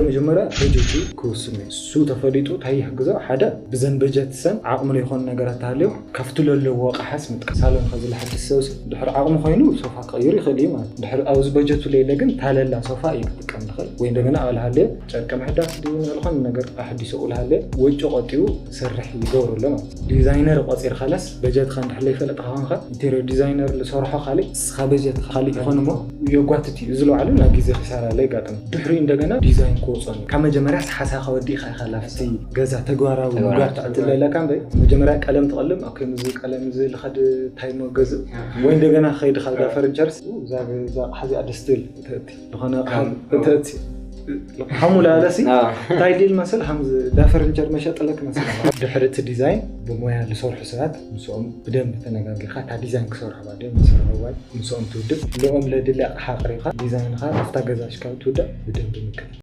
መጀመርያ በጀቱ ክውስን እዩ። እሱ ተፈሊጡ እንታይ ይሕግዞ? ሓደ ብዘን በጀት ሰን ዓቕሚ ዘይኮኑ ነገራት ተሃልዮም ካብቲ ለለዎ ኣቕሓስ ምጥቃም። ሳሎን ከዚ ለሓድስ ሰብስ ድሕሪ ዓቕሚ ኮይኑ ሶፋ ክቕይር ይኽእል እዩ ማለት። ድሕሪ ኣብዚ በጀቱ ለይለ ግን ታለላ ሶፋ እዩ ክጥቀም ዝኽእል። ወይ እንደገና ኣብ ለሃልዮ ጨርቂ ምሕዳስ ድዩ ዝኾነ ነገር ኣሕዲሶ ለሃልዮ ወጪ ቆጢቡ ሰርሕ ይገብረሉ ማለት። ዲዛይነር ቆፂርካለስ በጀትካ እንድሕር ለይፈለጥካ ኮንካ ኢንቴሪየር ዲዛይነር ዝሰርሖ ካልእ ንስኻ በጀትካ ካልእ ይኾን እሞ የጓትት እዩ። እዚ ለባዕሉ ናብ ግዜ ክሳራ ለይጋጥም ድሕሪ እንደገና ዲዛይን ክወፅኦ ካብ መጀመርያ ሓሳኻ ወዲእካ ኢኻ ላፍቲ ገዛ ተግባራዊ ምግባር ትዕትል ለለካ እምበይ መጀመርያ ቀለም ትቐልም ኣብ ከምዚ ቀለም እዚ ልኸድ እንታይ መገዝእ ወይ እንደገና ከይድ ካብ ዳ ፈርንቸርስ እዛ ሓዚኣ ደስ ትብል ትእቲ ዝኾነ ተእቲ ሓሙ ላለሲ እንታይ ዲል መስል ሓምዚ ዳ ፈርንቸር መሸጥለክ መስል ድሕሪ እቲ ዲዛይን ብሞያ ዝሰርሑ ሰባት ምስኦም ብደንብ ተነጋጊርካ እታ ዲዛይን ክሰርሑ ባደ መሰርሑ ባይ ምስኦም ትውድብ ልኦም ለድሊ ኣቕሓ ኣቕሪብካ ዲዛይንካ ኣብታ ገዛ ሽካብ ትውዳእ ብደንብ ምክት